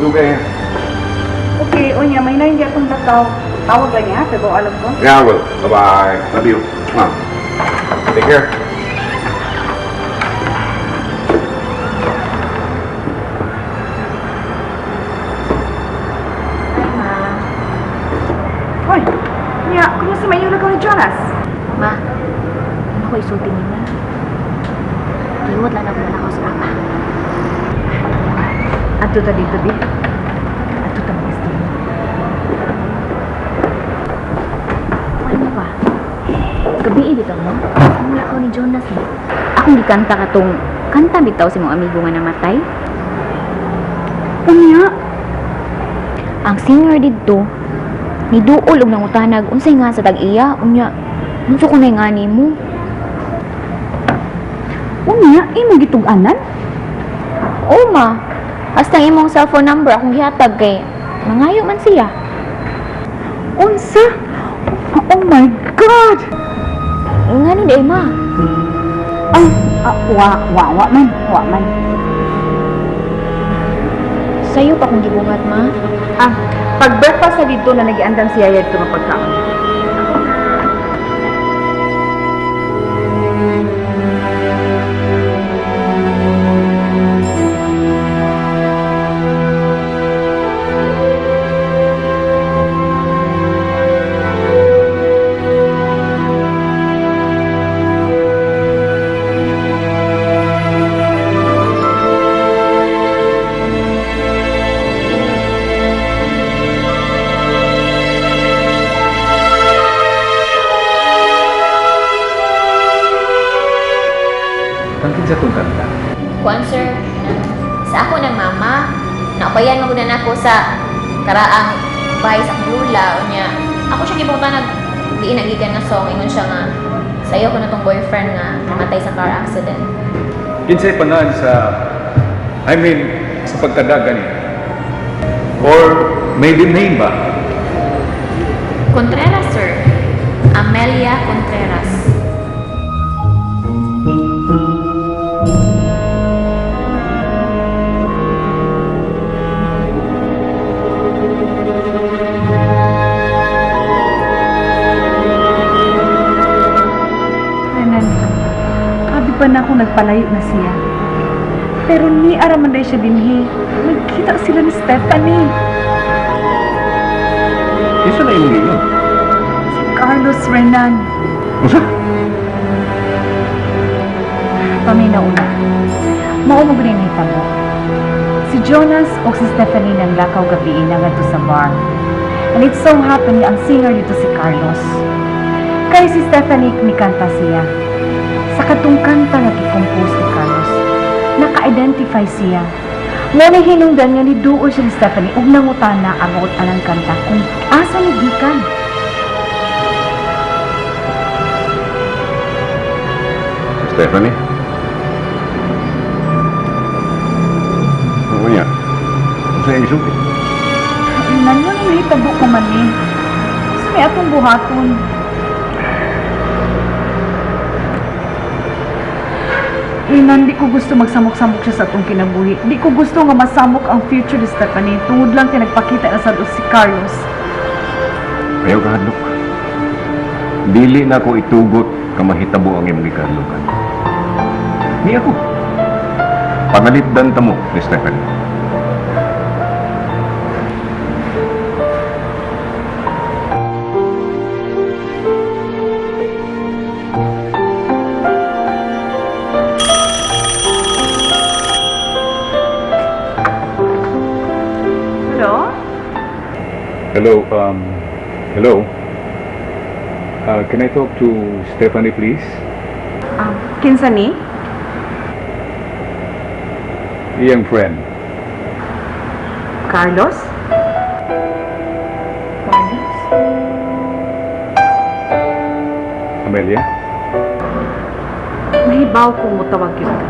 Dugay. Okay, unya, may na hindi atong lakaw. Tawag lang niya, pero alam ko. Yeah, I will. Bye-bye. Love you. Mwah. Take care. Hi, ma. Hoy, unya, kumusta man yung lakaw ni Jonas? Ma, ano ko isulti ni ma? Liwat lang ako malakaw sa papa. Adto ta dito, di. Adto ta mag-istorya. Ano ba? Gabi bitaw mo? Ang lakaw ni Jonas eh. Akong gikanta katong kanta bitaw sa mong amigo nga namatay. Unya? Ang singer didto ni duol og nangutanag unsay nga sa tag-iya, unya unsa ko nay nga nimo? Unya, imong gitug-anan? Oo ma. Hasta ang imong cellphone number akong gihatag kay mangayo man siya. Unsa? Oh my God! Ngano di ma? Ay, wa, wa, wa man, wa man. Sayo pa kong gibungat ma. Ah, pag breakfast na dito na nagiandam si Yaya dito mapagkaon. Tangkin sa itong kanta. Kuan sir, sa ako ng mama, naupayan mo na nako sa karaang bahay sa akong lula unya. Ako siya gibutan nag diin nagikan nga song ingon siya nga sayo ko na tong boyfriend nga namatay sa car accident. Kinsay pangan sa, I mean, sa pagkadagan niya. Or maiden name ba? Contreras sir. Amelia Contreras. Renan, abi pa na akong nagpalayo na siya. Pero ni araman day siya dinhi. Nagkita sila ni Stephanie. Kinsa na imong giingon? Si Carlos Renan. Unsa? Paminaw una. Mao mo gud nahitabo. Si Jonas o si Stephanie nang lakaw gabi na ngadto sa bar. And it so happened nga ang singer dito si Carlos. Kay si Stephanie mikanta siya. Sa katong kanta nga gi-compose ni Carlos, naka-identify siya. Mo na hinungdan nga ni duol siya ni Stephanie ug nangutana about anang kanta kung asa ni gikan. Si Stephanie? Oo niya. Unsa iyang gisulti? Nan mo nang nahitabo ko man ni. Sa may atong buhaton. Inan, di ko gusto magsamok-samok siya sa atong kinabuhi. Di ko gusto nga masamok ang future ni Stephanie tungod lang kay nagpakita na sa si Carlos. Ayaw ka hadlok. Dili na ko itugot ka mahitabo ang imong gikahadlokan. Ni ako. Pangalipdan ta mo ni Stephanie. Hello? Hello, hello. Can I talk to Stephanie, please? Kinsa ni? Iyang friend. Carlos? Carlos? Amelia? Nahibaw kong mutawag yun ka.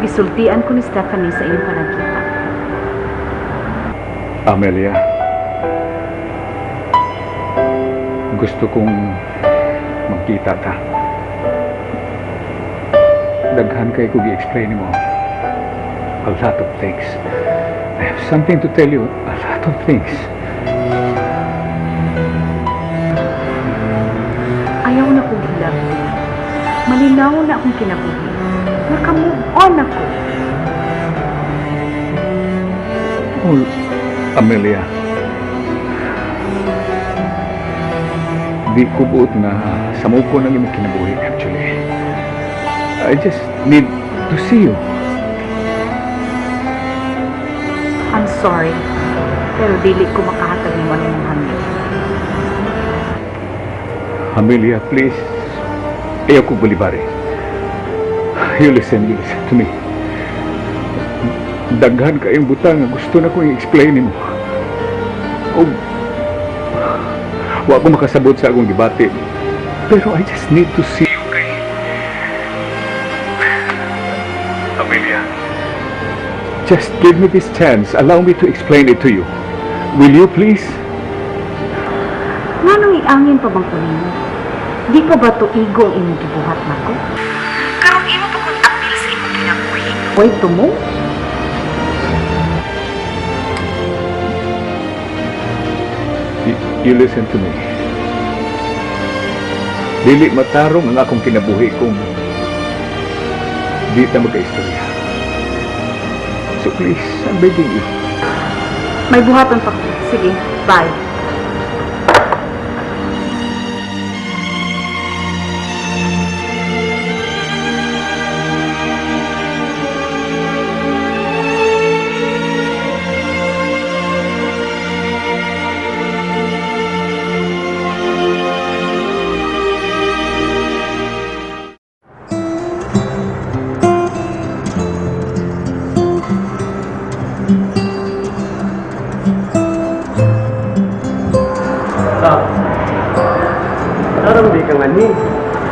Gisultian ko ni Stephanie sa iyong panagkita. Amelia, gusto kong magkita ta. Daghan kay ko gi-explain nimo. a lot of things. I have something to tell you, a lot of things. Ayaw na kong hilabti. Malinaw na akong kinabuhi. Naka-move on ako. Oh, Amelia. Di ko buot nga samuko ng imong kinabuhi, actually. I just need to see you. I'm sorry, pero dili ko makahatag nimo ang imong hangyo. Amelia, please. Ayaw ko balibari. You listen to me. Daghan kayong butang nga gusto na kong i-explain nimo. Og wa ko makasabot sa akong gibati. Pero I just need to see you kay Amelia. Just give me this chance. Allow me to explain it to you. Will you please? Nganong iangin pa bang ko nimo? Di pa ba to igo ang imong gibuhat nako? Karon imo pa kung apil sa imong kinabuhi. Wait tumo? You listen to me. Dili matarong ang akong kinabuhi kung di ta magkaistorya. So please, I'm begging you. May buhaton pa ko. Sige, bye.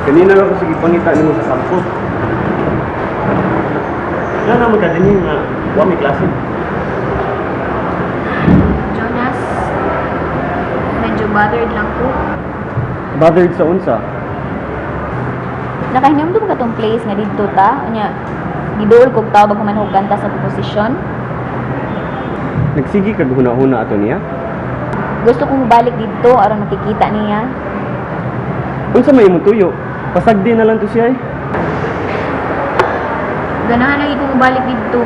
Kanina lang ako sige pangita nimo sa campus. Wala naman ka din nga wa may klase. Jonas, medyo bothered lang ko. Bothered sa unsa? Nakahinumdum ka tong place nga didto ta? Unya, giduol kog tao bago man og kanta sa proposisyon. Nagsige kag huna-huna ato niya? Gusto kong mobalik didto aron makikita niya. Unsa may imong tuyo? Pasagdi na lang to siya eh. Ganahan lagi kong mobalik didto.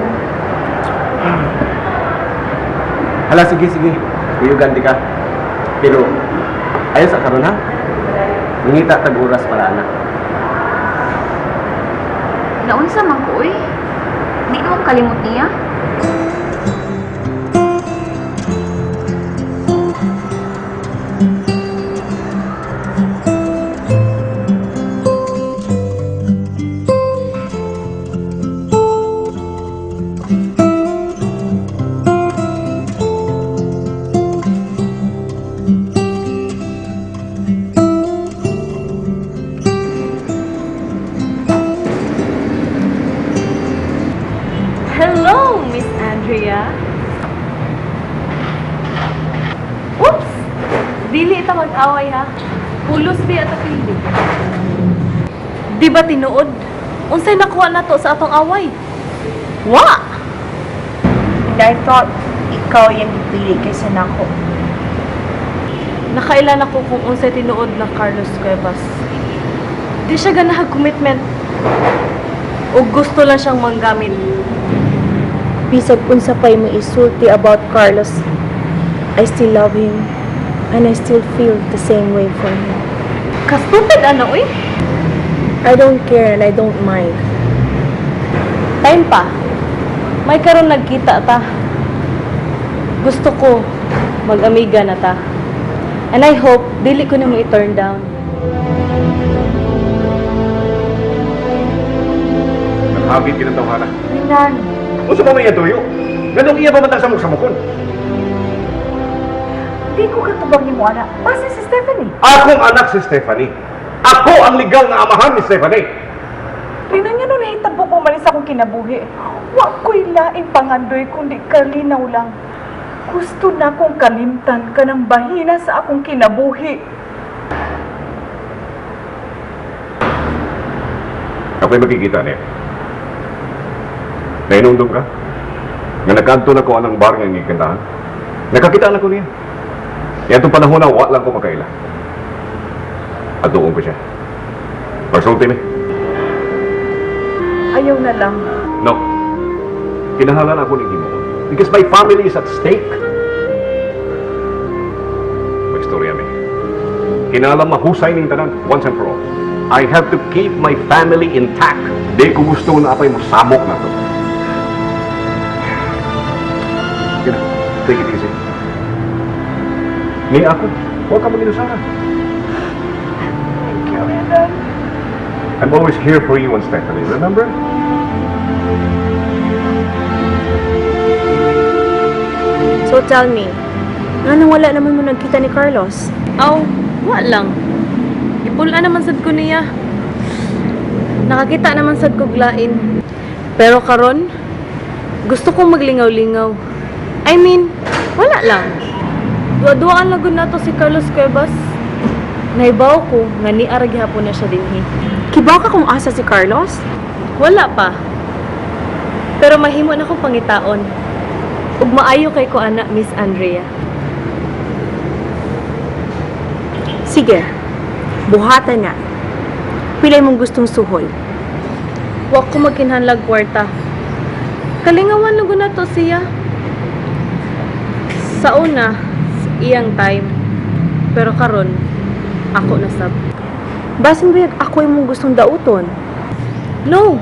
Hala, sige, sige. Uyugan di ka. Pero, ayaw sa karon ha? Nangita tag oras para ana. Naunsa man ko oy. Di mo kalimot niya. Hello, Miss Andrea. Oops! Dili ita mag-away ha. Pulos di at pili. Di ba tinuod? Unsay nakuha na to sa atong away? Wa! And I thought ikaw yung gipili kaysa nako. Nakailan ako kung unsay tinuod na Carlos Cuevas. Di siya ganahag commitment. O gusto lang siyang manggamit. Bisag unsa pa'y mo isulti about Carlos, I still love him and I still feel the same way for him. Kastupid ano uy? I don't care and I don't mind. Time pa. May karon nagkita ta. Gusto ko mag-amiga na ta. And I hope dili ko nimo i-turn down. Naghagit ka ng tawhana. Rinan, Unsa ba may atuyo? Ganong iya ba matang samok-samokon? di ko katubang nimo ana. Basta si Stephanie. Akong anak si Stephanie. Ako ang legal na amahan ni Stephanie. Rinan, nga nung nahitabo ko man sa akong kinabuhi. Wa ko'y laing pangandoy kundi kalinaw lang. Gusto na akong kalimtan ka ng bahina sa akong kinabuhi. Ako'y magkikita niya. Nainundong ka? Nga nagkadto na ko anang bar nga gikantahan. Nakakita na ko niya. Yan itong panahon na wa lang ko makaila. Adtuon ko siya. Pagsulti mi. Ayaw na lang. No. Kinahanglan ako ning himuon. Because my family is at stake. Magstorya mi. Kinahanglan mahusay ning tanan once and for all. I have to keep my family intact. Di ko gusto na apay mosamok na to. Sige na, take it easy. Ni ako, huwag ka mag-inusaran. Thank you, Renan. I'm always here for you and Stephanie, remember? So tell me, nganong wala naman mo nagkita ni Carlos? Aw, wa lang. Ipula naman sad ko niya. Nakakita naman sad ko glain. Pero karon, gusto kong maglingaw-lingaw. I mean, wala lang. Duwa-duwaan lang gud nato si Carlos Cuevas. Naibaw ko nga niara gihapon na siya dinhi. Kibaw ka kung asa si Carlos? Wala pa. Pero mahimo na kong pangitaon. Ug maayo kay ko ana, Miss Andrea. Sige, buhatan na. Pilay mong gustong suhol. Wa ko magkinahanglag kwarta. Kalingawan na gud nato siya. Sa una, sa iyang time. Pero karon, ako na sab. Basin ba ako imong gustong dauton? No.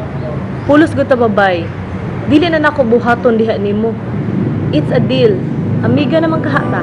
Pulos gud ta, babay. Dili na nako buhaton diha nimo. It's a deal. Amiga naman kahata.